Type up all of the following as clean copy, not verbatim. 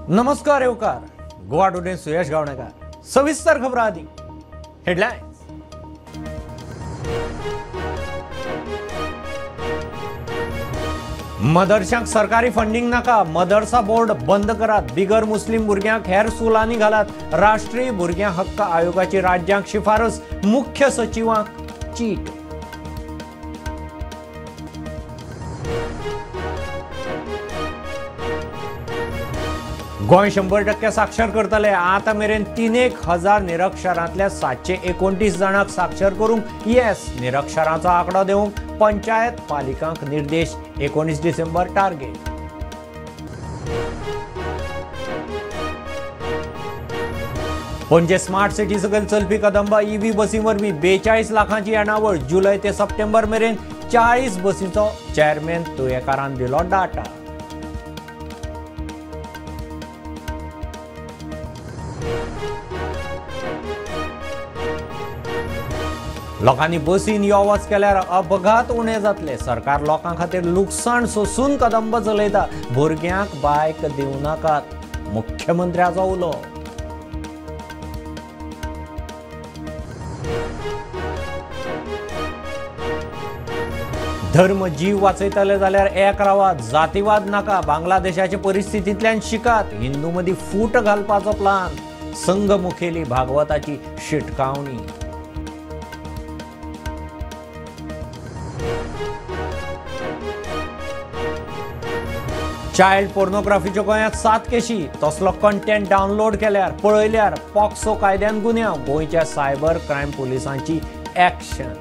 नमस्कार येवकार गोवा टुडे सुयश गावणेकर। सविस्तर खबर आदी हेडलायन्स। मदरशांक सरकारी फंडिंग नाका, मदरसा बोर्ड बंद करात, बिगर मुस्लिम भुरग्यांक हेर स्कुलांनी घालात, राष्ट्रीय भुरग्यां हक्क आयोगाची राज्यांक शिफारस, मुख्य सचिवांक चीट। गोंय 100% साक्षर करतले, आतां मेरेन 3,000 निरक्षरांतल्या 729 जाणांक साक्षर करूंक येस, निरक्षरांचो आंकडो दिवंक पंचायत पालिकांक निर्देश, 19 डिसेंबर टार्गेट। पणजे स्मार्ट सिटी सकयल चलपी कदंबा ईव्ही बसी वरवीं 42 लाखांची येणावळ, जुलय ते सप्टेंबर मेरेन 40 बसींचो चेअरमॅन तुयेकारान दिलो डाटा। लोकांनी बसीन यो वच केल्यार अपघात उणे जातले, सरकार लोकां खातीर लुकसाण सोसून कदंब चलयता, भुरग्यांक बायक दिवं नाकात, मुख्यमंत्र्याचो उलो। धर्म जीव वाचयतले जाल्यार एक रावात, जातीवाद नाका, बांगलादेशाचे परिस्थितींतल्यान शिकात, हिंदू मदीं फूट घालपाचो प्लान, संघ मुखेली भागवताची शिटकावणी। चायल्ड पोर्नोग्राफीच्यो गोंयांत 7 केशी, तसलो कंटेंट डावनलोड केल्यार पळयल्यार पॉक्सो कायद्यान गुन्यांव, गोंयच्या सायबर क्रायम पुलिसांची ऍक्शन।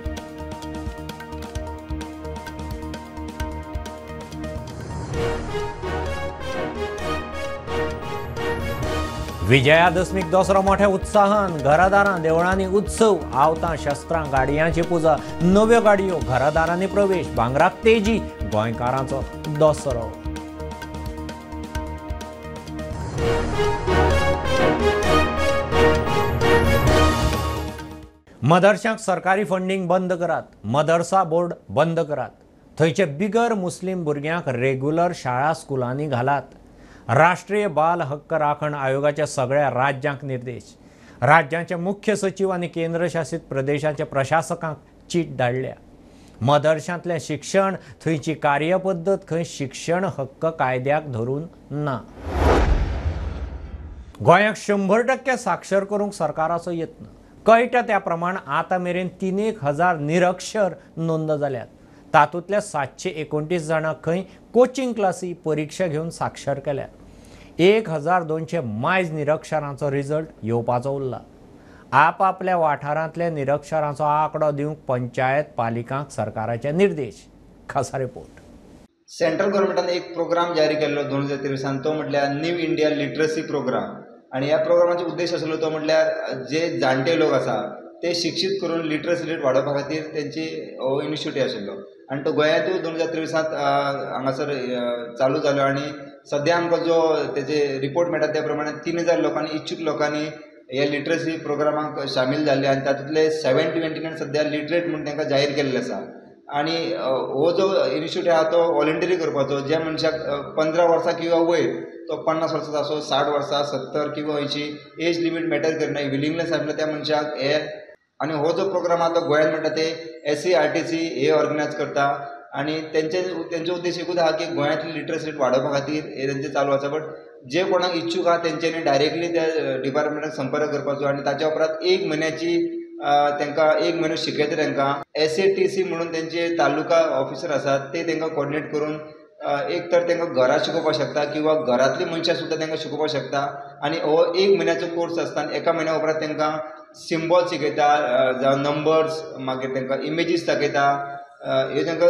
विजयादशमीक दसरो मोठ्या उत्साहान, घरादारां देवळांनी उत्सव, आवतां शस्त्रां गाडयांची पुजा, नव्यो गाडयो घरादारांनी प्रवेश, भांगराक तेजी, गोंयकारांचो दसरो। मदरशांक सरकारी फंडिंग बंद करात, मदरसा बोर्ड बंद करात, थंयचे बिगर मुस्लिम भुरग्यांक रेग्युलर शाळा स्कुलांनी घालात, राष्ट्रीय बाल हक्क राखण आयोगाच्या सगळ्या राज्यांक निर्देश, राज्यांचे मुख्य सचिव आनी केंद्रशासित प्रदेशाचे प्रशासकांक चीट धाडल्या। मदरशांतलें शिक्षण थंयची कार्यपद्दत खंय शिक्षण हक्क कायद्याक धरून ना। गोंयाक 100% साक्षर करूंक सरकाराचो यत्न, कळटा त्या प्रमाण आतां मेरेन 3,000 निरक्षर नोंद जाल्यात, तातूंतल्या 729 जाणांक खंय कोचिंग क्लासी परिक्षा घेवन साक्षर केल्यात, 1,200 मायज निरक्षरांचो रिजल्ट येवपाचो उरला। आपापल्या वाठारांतल्या निरक्षरांचो आंकडो दिवंक पंचायत पालिकांक सरकाराचे निर्देश। खासा रिपोर्ट। सेंट्रल गव्हर्मेंटान एक प्रोग्राम जारी केल्लो 2023 तो म्हटल्यार न्यू इंडिया लिटरसी प्रोग्राम। आनी ह्या प्रोग्रामाचो उद्देश आसलो तो म्हटल्यार जे जाणटे लोक आसा ते शिक्षीत करून लिटरसी रेट वाडोवपा खातीर तेंची हो इनिशिएटीव आशिल्लो आनी तो गोंयांतूय 2023 हांगासर चालू जालो आनी सद्या आमकां जो तेजे रिपोर्ट मेळटा त्या प्रमाणे 3,000 लोकांनी इच्छूक लोकांनी ह्या लिटरसी प्रोग्रामाक सामील जाल्ले आनी तातूंतले 729 सद्या लिटरेट म्हूण तांकां जाहीर केल्लें आसा। आनी हो जो इनिशिएटीव आहा तो वॉलंटरी करपाचो, ज्या मनशाक 15 वर्सां किंवा वयर, तो 50 वर्सांचो आसूं, 60 वर्सां, 70 किंवा 80, एज लिमीट मॅटर करना, विलिंगनेस आसल्यार त्या मनशाक हे। आनी हो जो प्रोग्राम आहा तो गोंयांत म्हणटा ते SCRTC हे ऑर्गनायज करता आनी तेंचो उद्देश एकूच आहा की गोंयांतली लिटरसी रेट वाडोवपा खातीर हे तेंचें चालू आसा। बट जे कोणाक इच्छूक आहा तेंच्यांनी डायरेक्टली त्या डिपार्टमेंटाक संपर्क करपाचो आनी ताच्या उपरांत 1 म्हयन्याची तांकां 1 म्हयनो शिकयता तांकां। SATC म्हणून तेंचे तालुका ऑफिसर आसात ते तांकां कोऑर्डिनेट करून एक तर तांकां घरा शिकोवपाक शकता किंवा घरांतली मनशां सुद्दां तांकां शिकोवपाक शकता। आनी हो 1 म्हयन्याचो कोर्स आसता आनी 1 म्हयन्या उपरांत तांकां सिम्बॉल शिकयता, जावं नंबर्स, मागीर तांकां इमेजीस दाखयता, ह्यो तांकां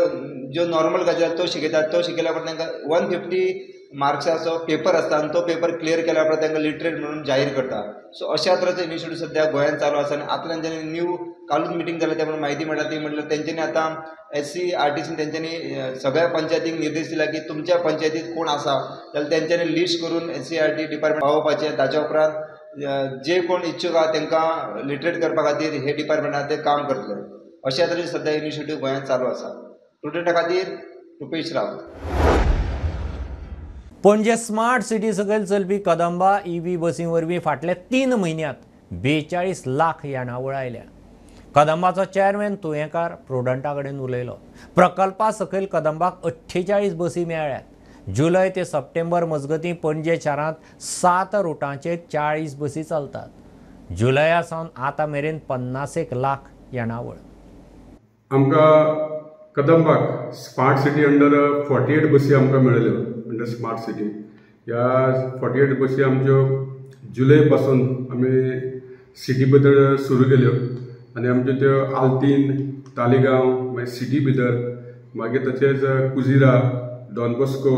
ज्यो नॉर्मल गजाल त्यो शिकयता। त्यो शिकयल्या उपरांत तांकां 150 मार्क्साचो पेपर आसता आनी तो पेपर क्लियर केल्या उपरांत तांकां लिटरेट म्हणून जाहीर करता। सो अशा तरेचो इनिशिएटीव सद्या गोंयांत चालू आसा आनी आतां तेंच्यांनी न्यू कालूच मिटींग जाल्या त्या प्रमाणे म्हायती मेळटा ती म्हटल्यार तेंच्यांनी आतां SCRTC तेंच्यांनी सगळ्या पंचायतींक निर्देश दिला की तुमच्या पंचायतीत कोण आसा जाल्यार तेंच्यांनी लिस्ट करून SCRT department पावोवपाचें, ताच्या उपरांत जे कोण इच्छूक आहा तांकां लिटरेट करपा खातीर हे डिपार्टमेंट आहा ते काम करतले। अशा तरेचे सद्या इनिशिएटीव गोंयांत चालू आसा। टुडेटा खातीर रुपेश रावत। पणजे स्मार्ट सिटी सकयल चलपी कदंबा ईव्ही बसीं वरवीं फाटल्या 3 म्हयन्यांत 42 लाख येणावळ आयल्या. कदंबाचो चेअरमॅन तुयेंकार प्रुडंटा कडेन उलयलो. प्रकल्पा सकयल कदंबाक 48 बसी मेळ्ळ्यात. जुलय ते सप्टेंबर मजगतीं पणजे शारांत 7 रुटांचेर 40 बसी चलतात. जुलया सावन आतां मेरेन 50 लाख येणावळ. आमकां कदंबाक स्मार्ट सिटी अंडर 48 बसी आमकां मेळ्ळ्यो अंडर स्मार्ट सिटी. ह्या 48 बसी आमच्यो जुलय पासून आमी सिटी भितर सुरू केल्यो आनी आमच्यो त्यो आल्तीन, तालिगांव, मागीर सिटी भितर, मागीर तशेंच Kujira, don Bosco,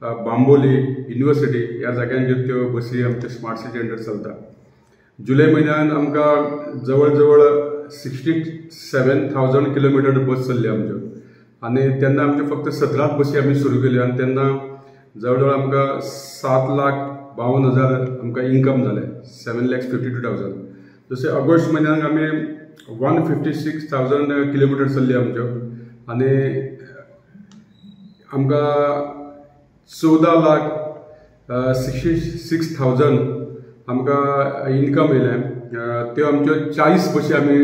Bambolim, university ह्या जाग्यांचेर त्यो बसी आमच्यो स्मार्ट सिटी अंडर चलता. जुलय म्हयन्यान आमकां जवळ जवळ 67,000 किलोमिटर बस चल्ली आमच्यो आनी तेन्ना आमच्यो फक्त 17 बसी आमी सुरू केल्यो आनी तेन्ना जवळ जवळ आमकां 7,52,000 आमकां इन्कम जालें, 7,52,000. जशें ऑगस्ट म्हयन्याक आमी 156,000 किलोमिटर चल्ली आमच्यो आनी आमकां 14,66,000 आमकां इन्कम येयलें. त्यो आमच्यो 40 बसी आमी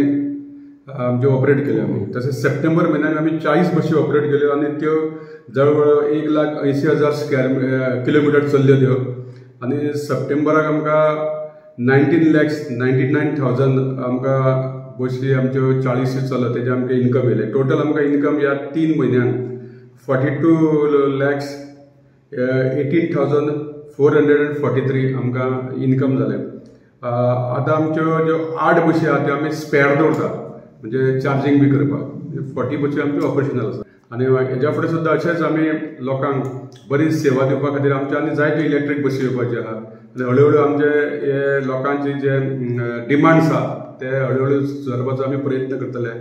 आमच्यो ऑपरेट केल्यो आमी. तशेंच सप्टेंबर म्हयन्याक आमी 40 बसी ऑपरेट केल्यो आनी त्यो जवळ जवळ 1,80,000 स्क्वेअर किलोमिटर चल्ल्यो त्यो आनी सप्टेंबराक आमकां 19,99,000 आमकां बसी आमच्यो 40 चलत तेजें आमकां इन्कम येयलें. टोटल आमकां इन्कम ह्या 3 म्हयन्यांक 42,18,443 आमकां इन्कम जालें. आतां आमच्यो ज्यो 8 बसी आहा त्यो आमी स्पेर दवरता, म्हणजे चार्जींग बी करपाक. 40 बसी आमच्यो ऑपरेशनल आसा आनी हेज्या फुडें सुद्दां अशेंच आमी लोकांक बरी सेवा दिवपा खातीर आमच्यो आनी जायत्यो इलेक्ट्रीक बसी येवपाच्यो आहा आनी हळू हळू आमचे हे लोकांचे जे डिमांड्स आहा ते हळू हळू सुदारपाचो आमी प्रयत्न करतले.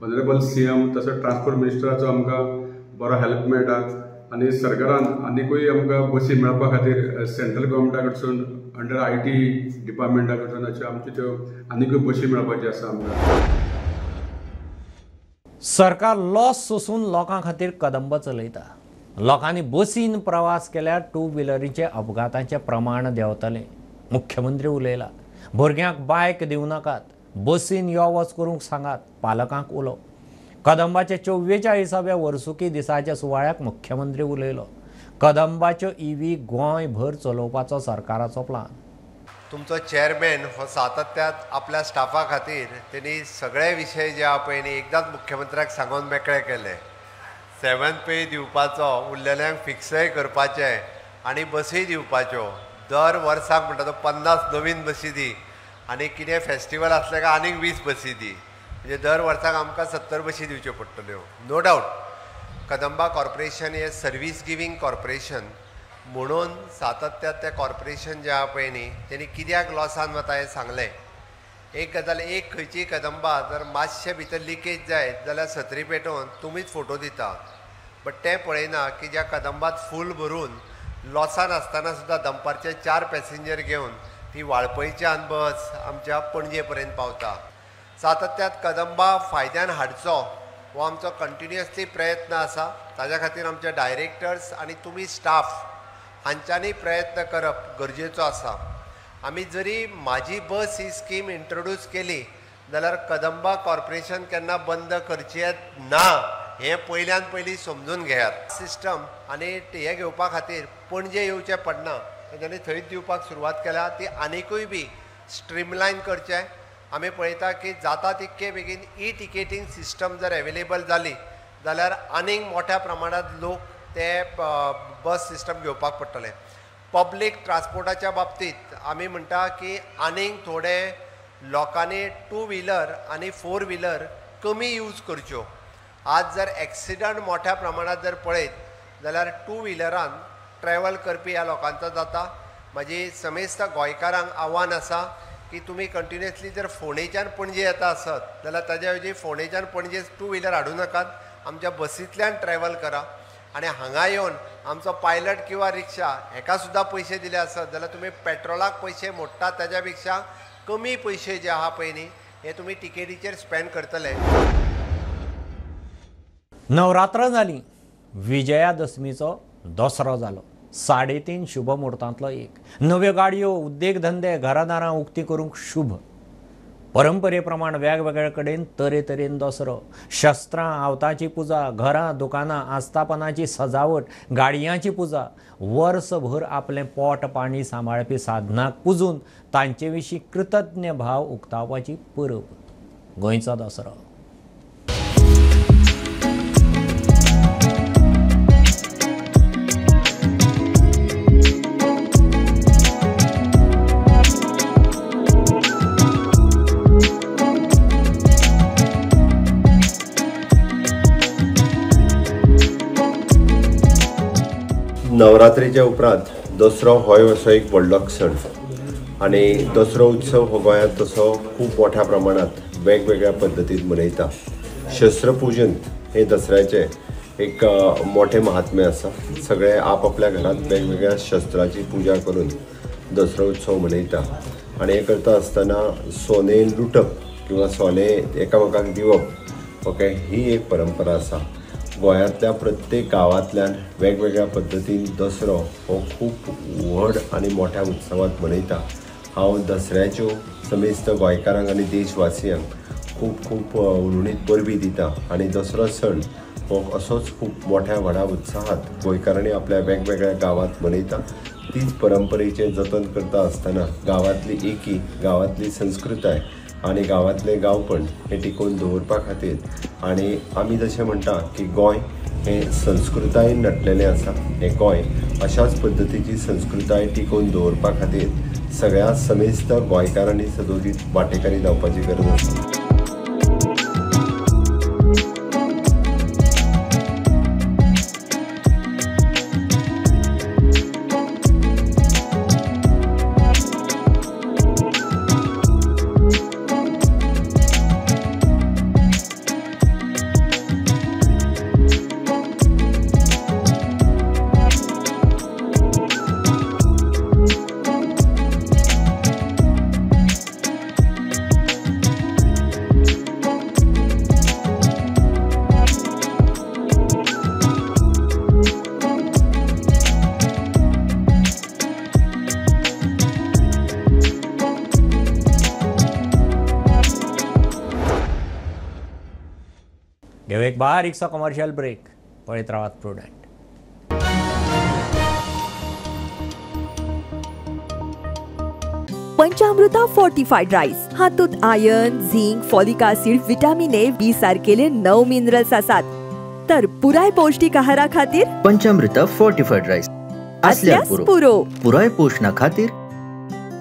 ऑनरेबल CM तसोच ट्रान्सपोर्ट मिनिस्टराचो आमकां बरो हेल्प मेळटा आनी सरकारान आनिकूय आमकां बसी मेळपा खातीर सेंट्रल गव्हर्मेंटा कडसून अंडर IT डिपार्टमेंटा कडसून अश्यो आमच्यो त्यो आनिकूय बसी मेळपाच्यो आसा आमकां. सरकार लॉस सोसून लोकां खातीर कदंब चलयता. लोकांनी बसीन प्रवास केल्यार टू व्हिलरीचे अपघातांचें प्रमाण देंवतलें. मुख्यमंत्री उलयला. भुरग्यांक बायक दिवं नाकात, बसीन यो वच करूंक सांगात, पालकांक उलो. कदंबाच्या 44व्या वर्सुकी दिसाच्या सुवाळ्याक मुख्यमंत्री उलयलो. कदंबाच्यो ईव्ही गोंयभर चलोवपाचो सरकाराचो प्लान. तुमचो चेअरमॅन हो सातत्यात आपल्या स्टाफा खातीर तेणी सगळे विशय जे आहा पळय न्ही एकदांच मुख्यमंत्र्याक सांगून मेकळे केले. 7 पे दिवपाचो, उरलेल्यांक फिक्सय करपाचें आनी बसीय दिवपाच्यो. दर वर्साक म्हणटा तो 50 नवीन बसी दी आनी कितें फेस्टिवल आसलें काय आनीक 20 बसी दी, म्हणजे दर वर्साक आमकां 70 बसी दिवच्यो पडटल्यो. नो डावट कदंबा कॉर्पोरेशन हें सर्वीस गिवींग कॉर्पोरेशन म्हणून सातत्यात तें कॉर्पोरेशन जें आहा पळय न्ही तेणी कित्याक लॉसान वता हें सांगलें. एक गजाल, एक खंयचीय कदंबा जर मातशें भितर लिकेज जायत जाल्यार सत्री पेटोवन तुमीच फोटो दिता, बट तें पळयना की ज्या कदंबात फूल भरून लॉसान आसतना सुद्दां दनपारचे 4 पॅसेंजर घेवन ती वाळपयच्यान बस आमच्या पणजे पर्यंत पावता. सातत्यात कदंबा फायद्यान हाडचो हो आमचो कंटिन्युअसली प्रयत्न आसा. ताज्या खातीर आमचे डायरेक्टर्स आनी तुमी स्टाफ हांच्यांनी प्रयत्न करप गरजेचो आसा. आमी जरी म्हाजी बस ही स्कीम इंट्रोड्यूस केली जाल्यार कदंबा कॉर्पोरेशन केन्ना बंद करचें ना हें पयल्यान पयलीं समजून घेयात. सिस्टम आनी हें घेवपा खातीर पणजे येवचें पडना, तेंच्यांनी थंयच दिवपाक सुरवात केल्या. ती आनिकूय बी स्ट्रीमलायन करचें. आमी पळयता की जाता तितके बेगीन ई टिकेटींग सिस्टम जर एवेलेबल जाली जाल्यार आनीक मोठ्या प्रमाणांत लोक ते बस सिस्टम घेवपाक पडटले. पब्लीक ट्रान्सपोर्टाच्या बाबतींत आमी म्हणटा की आनीक थोडे लोकांनी 2 व्हिलर आनी 4 व्हिलर कमी यूज करच्यो. आज जर एक्सिडंट मोठ्या प्रमाणांत जर पळयत जाल्यार 2 व्हिलरान ट्रॅवल करपी ह्या लोकांचो जाता. म्हाजी समेस्त गोंयकारांक आव्हान आसा की तुमी कंटिन्युअसली जर फोंडेच्यान पणजे येता आसत जाल्यार ताज्या ऐवजी फोंडेच्यान पणजे 2 व्हिलर हाडूं नाकात, आमच्या बसींतल्यान ट्रॅवल करा आनी हांगा येवन आमचो पायलट किंवा रिक्षा हेका सुद्दां पयशे दिले आसत जाल्यार तुमी पेट्रोलाक पयशे मोडटा ताज्या पेक्षा कमी पयशे जे आहा पळय न्ही हे तुमी टिकेटीचेर स्पेंड करतले. नवरात्र जाली, विजयादशमीचो दसरो जालो. 3.5 शुभ मुहूर्तांतलो एक. नव्यो गाडयो, उद्देगधंदे, घरादारां उक्ती करूंक शुभ. परंपरे प्रमाण वेगवेगळे कडेन तरेतरेन दसरो, शस्त्रां आवताची पुजा, घरां, दुकानां, आस्थापनाची सजावट, गाडयांची पुजा, वर्सभर आपलें पोट पाणी सांबाळपी साधनाक पुजून तांचे विशीं कृतज्ञ भाव उक्तावपाची परब गोंयचो दसरो. नवरात्रीच्या उपरांत दसरो होय असो एक व्हडलो सण आनी दसरो उत्सव हो गोंयांत तसो खूब मोठ्या प्रमाणांत वेगवेगळ्या पद्दतीन मनयता. शस्त्रपूजन हे दसऱ्याचें एक मोठें महात्म्य आसा. सगळे आपआपल्या घरांत वेगवेगळ्या शस्त्राची पुजा करून दसरो उत्सव मनयता आनी हें करता आसतना सोने लुटप किंवा सोने एकामेकांक दिवप, ओके, ही एक परंपरा आसा. गोंयांतल्या प्रत्येक गांवांतल्यान वेगवेगळ्या पद्दतीन दसरो हो खूब व्हड आनी मोठ्या उत्सवांत मनयता. हांव दसऱ्याच्यो समेस्त गोंयकारांक आनी देशवासियांक खूब खूब हुनहुनीत परबीं दिता आनी दसरो सण हो असोच खूब मोठ्या व्हडा उत्साहात गोंयकारांनी आपल्या वेगवेगळ्या गांवांत मनयता. तीच परंपरेचें जतन करता आसतना गांवांतली एकी, गांवांतली संस्कृताय आनी गांवांतलें गांवपण हें टिकोवन दवरपा खातीर आनी आमी जशें म्हणटा की गोंय हें संस्कृतायेन नटलेलें आसा, हें गोंय अशाच पद्दतीची संस्कृताय टिकोवन दवरपा खातीर सगळ्या समेस्त गोंयकारांनी सदोदीत वांटेकारी जावपाची गरज आसा. एक बारीकसो कमर्शियल ब्रेक. पळयत रावात प्रुडंट. पंचामृता फोर्टिफाईड राईस हातूंत iron, zinc, folic acid, vitamin A, B सारकेले 9 मिनरल्स आसात. तर पुराय पौष्टिक आहारा खातीर पंचामृता फोर्टिफाईड राईस आसल्यार पुरो. पुराय पोषणा खातीर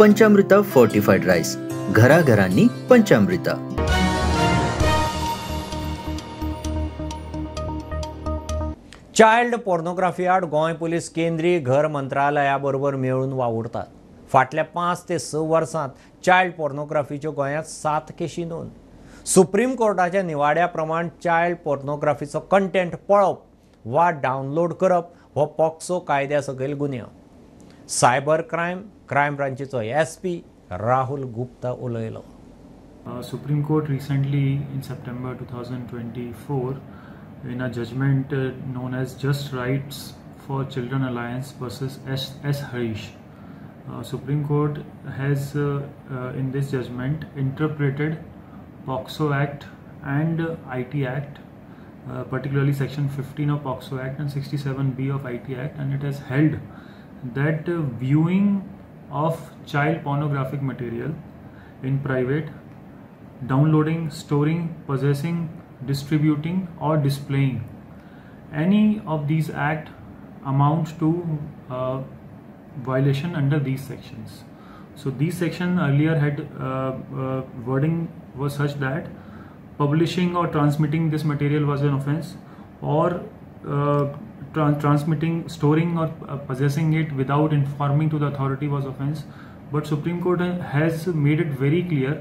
पंचामृता फोर्टिफाईड राईस, घराघरांनी पंचामृता. चायल्ड पोर्नोग्राफी आड गोंय पुलीस केंद्रीय घर मंत्रालया बरोबर मेळून वावुरतात. फाटल्या 5 ते 6 वर्सांत चायल्ड पोर्नोग्राफीच्यो गोंयांत 7 केशी नोंद. सुप्रीम कोर्टाच्या निवाड्या प्रमाण चायल्ड पोर्नोग्राफीचो कंटेंट पळोवप वा डावनलोड करप हो पॉक्सो कायद्या सकयल गुन्यांव. सायबर क्रायम क्रायम ब्रांचीचो SP Rahul Gupta उलयलो. Supreme Court recently in September 2024 in a judgment known as Just Rights for Children Alliance versus S. Harish. Supreme Court has in this judgment interpreted POCSO Act and IT Act, particularly section 15 of POCSO Act and 67B of IT Act, and it has held that viewing of child pornographic material in private, downloading, storing, possessing, distributing or displaying any of these act amounts to violation under these sections. So these section earlier had wording was such that publishing or transmitting this material was an offense, or transmitting, storing or possessing it without informing to the authority was offense. But Supreme Court has made it very clear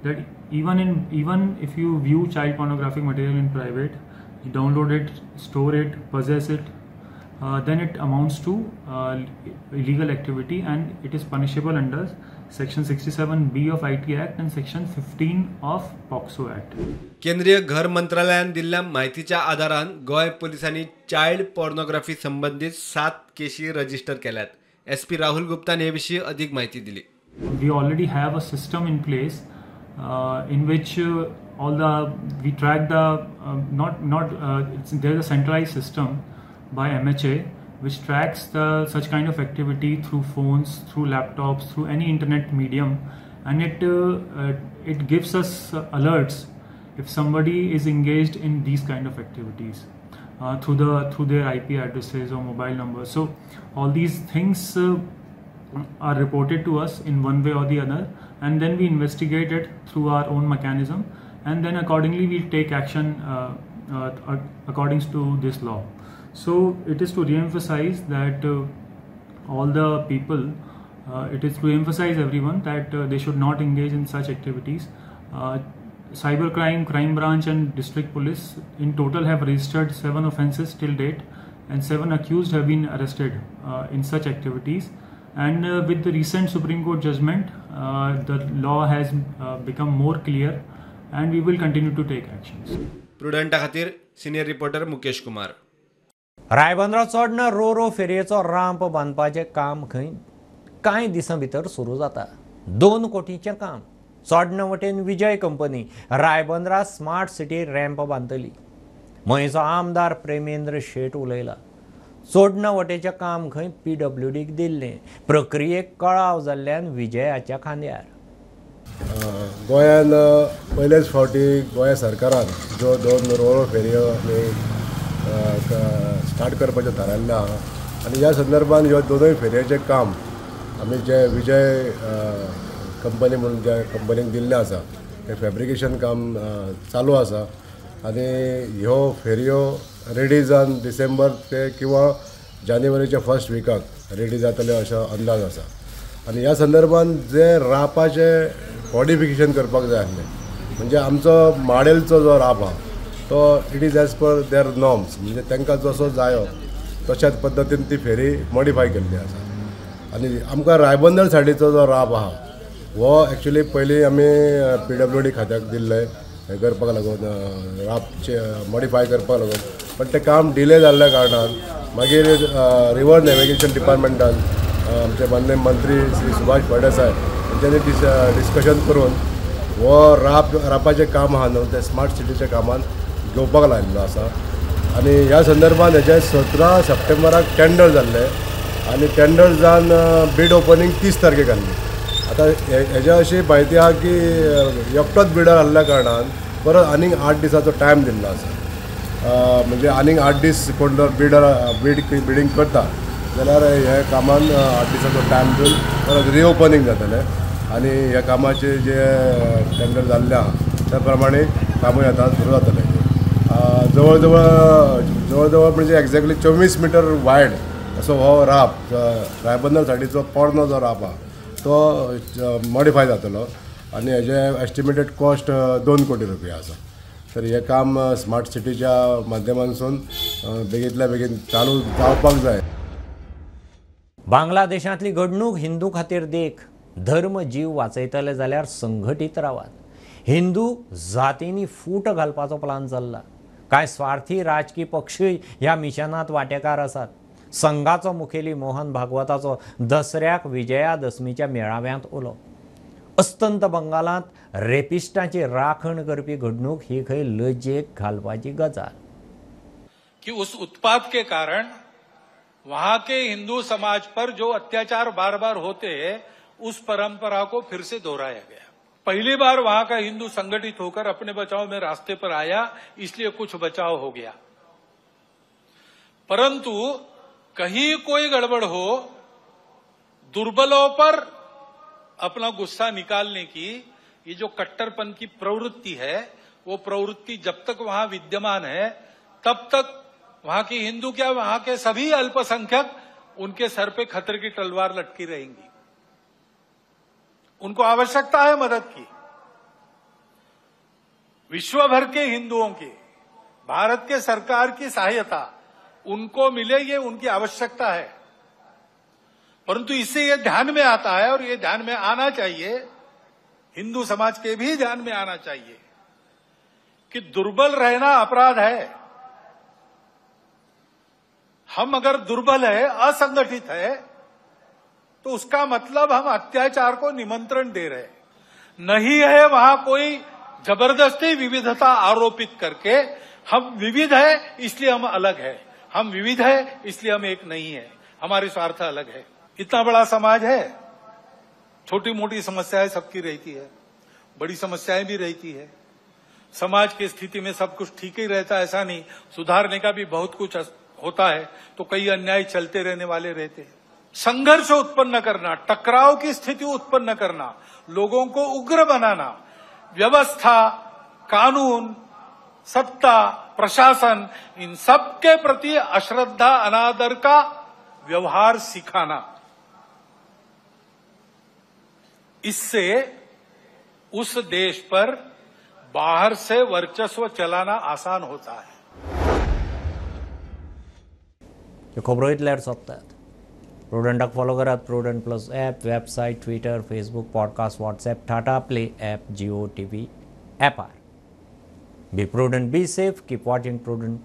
that even if you view child pornographic material in private, you download it, store it, possess it, then it amounts to illegal activity and it is punishable under section 67B of IT Act and section 15 of POCSO Act. केंद्रीय घर मंत्रालयान दिल्ल्या म्हायतीच्या आधारान गोंय पोलिसांनी child pornography संबंदीत 7 केशी register केल्यात. SP Rahul गुप्तान हे विशीं अधिक म्हायती दिली. We already have a system in place in which all the we track the there is a centralized system by MHA which tracks the such kind of activity through phones, through laptops, through any internet medium, and it gives us alerts if somebody is engaged in these kind of activities through their IP addresses or mobile numbers. So all these things are reported to us in one way or the other, and then we investigate it through our own mechanism, and then accordingly we take action according to this law. So it is to re-emphasize that all the people, it is to emphasize everyone that they should not engage in such activities. Cyber crime, crime branch and district police in total have registered 7 offences till date, and 7 accused have been arrested in such activities. And with the recent Supreme Court judgment, the law has become more clear, and we will continue to take actions. Prudenta खातीर senior reporter Mukesh Kumar. रायबंदरा चोडणा रो रो फेरयेचो रांप बांदपाचें काम खंय कांय दिसां भितर सुरू जाता. 2 कोटीचें काम. चोडणा वटेन Vijay company Ribandar smart city ramp बांदतली. मयेचो आमदार प्रेमेंद्र शेट उलयला. चोडणा वटेचें काम खंय पीडब्ल्यूडीक दिल्लें. प्रक्रियेक कळाव जाल्ल्यान विजयाच्या खांद्यार. गोंयान पयलेच फावटी गोंय सरकारान ज्यो 2 रो रो फेरयो आमी स्टार्ट करपाचें थारायल्लें आहा आनी ह्या संदर्भान ह्यो दोनूय फेरयेचें काम आमी जे विजय कंपनी म्हणून ज्या कंपनीक दिल्लें आसा तें फेब्रिकेशन काम चालू आसा आनी ह्यो फेरयो रेडी जावन डिसेंबर ते किंवा जानेवारीच्या फर्स्ट विकाक रेडी जातले असो अंदाज आसा. आनी ह्या संदर्भान जे रापाचें मॉडिफिकेशन करपाक जाय आसलें म्हणजे आमचो माडेलचो जो राप आहा तो it is as per their norms, म्हणजे तांकां जसो जायो तशाच पद्दतीन ती फेरी मॉडिफाय केल्ली आसा. आनी आमकां रायबंदर सायडीचो जो राप आहा हो एक्चुली पयलीं आमी पीडब्ल्यूडी खात्याक दिल्लें हें करपाक लागून रापचे मॉडिफाय करपाक लागून, पण तें काम डिले जाल्ल्या कारणान मागीर रिवर नॅविगेशन डिपार्टमेंटान आमचे माननीय मंत्री श्री सुभाष फळदेसाय हांच्यांनी डिस्कशन करून हो रापाचें काम आहा न्हू तें स्मार्ट सिटीच्या कामान घेवपाक लायिल्लो आसा. आनी ह्या संदर्भान हेजे 17 सप्टेंबराक टेंडर जाल्लें आनी टेंडर जावन बीड ओपनींग 30 तारखेक आसली. आतां हेज्या अशी म्हायती आहा की एकटोच बिडर आहल्या कारणान परत आनीक 8 दिसाचो टायम दिल्लो आसा. म्हणजे आनीक 8 दीस कोण जर बिडर बिडींग करता जाल्यार ह्या कामान 8 दिसाचो टायम दिवन परत रिओपनींग जातलें आनी ह्या कामाचें जे टेंडर जाल्लें आहा त्या प्रमाणे कामूय आतां सुरू जातलें. जवळ जवळ जवळ म्हणजे एक्झॅक्टली 24 मिटर वायड असो हो राप रायबंदर सायडीचो पोरणो जो राप आहा तो मॉडिफाय जातलो आनी हेजे एस्टिमेटेड कॉस्ट 2 कोटी रुपया आसा. तर हें काम स्मार्ट सिटीच्या माध्यमांतसून बेगींतल्या बेगीन चालू जावपाक जाय. बांगलादेशांतली घडणूक हिंदू खातीर देख. धर्म जीव वाचयतले जाल्यार संघटीत रावात. हिंदू जातींनी फूट घालपाचो प्लान चल्ला. कांय स्वार्थी राजकी पक्षूय ह्या मिशनांत वांटेकार आसात. संघाचो मुखेली मोहन भागवताचो दसऱ्याक विजयादशमीच्या मेळाव्यांत उलो. अस्तंत बंगालांत रेपिस्टांची राखण करपी घडणूक ही खंय लजेक घालपाची गजाल. की उस उत्पात के कारण वहां के हिंदू समाज पर जो अत्याचार बार बार होते हैं उस परंपरा को फिर से दोहराया गया. पहली बार वहां का हिंदू संगठित होकर अपने बचाव में रास्ते पर आया, इसलिए कुछ बचाव हो गया. परंतु कहीं कोई गड़बड़ हो, दुर्बलों पर अपना गुस्सा निकालने की ये जो कट्टरपन की प्रवृत्ति है, वो प्रवृत्ति जब तक वहां विद्यमान है तब तक वहां के हिंदू क्या वहां के सभी अल्पसंख्यक उनके सर पे खतरे की तलवार लटकी रहेंगी. उनको आवश्यकता है मदद की. विश्व भर के हिंदुओं की, भारत के सरकार की सहायता उनको मिले, ये उनकी आवश्यकता है। परंतु इससे ये ध्यान में आता है और ये ध्यान में आना चाहिए, हिंदू समाज के भी ध्यान में आना चाहिए कि दुर्बल रहना अपराध है। हम अगर दुर्बल है, असंगठित है, तो उसका मतलब हम अत्याचार को निमंत्रण दे रहे हैं। नहीं है वहां कोई जबरदस्ती विविधता आरोपित करके हम विविध है इसलिए हम अलग है, हम विविध है इसलिए हम एक नहीं है, हमारे स्वार्थ अलग है। इतना बड़ा समाज है, छोटी मोटी समस्याएं सबकी रहती है, बड़ी समस्याएं भी रहती है। समाज की स्थिति में सब कुछ ठीक ही रहता है ऐसा नहीं, सुधारने का भी बहुत कुछ होता है, तो कई अन्याय चलते रहने वाले रहते हैं। संघर्ष उत्पन्न करना, टकराव की स्थिति उत्पन्न करना, लोगों को उग्र बनाना, व्यवस्था, कानून, सत्ता, प्रशासन, इन सबके प्रति अश्रद्धा, अनादर का व्यवहार सिखाना, इससे उस देश पर बाहर से वर्चस्व चलाना आसान होता है। खबरो इतल्यार सोंपतात। प्रुडंटाक फॉलो करात Prudent plus app, website, Twitter, Facebook, podcast, WhatsApp, Tata Play app, Jio TV ऍपार। Be prudent, be safe, keep watching Prudent.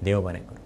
देव बरें करूं।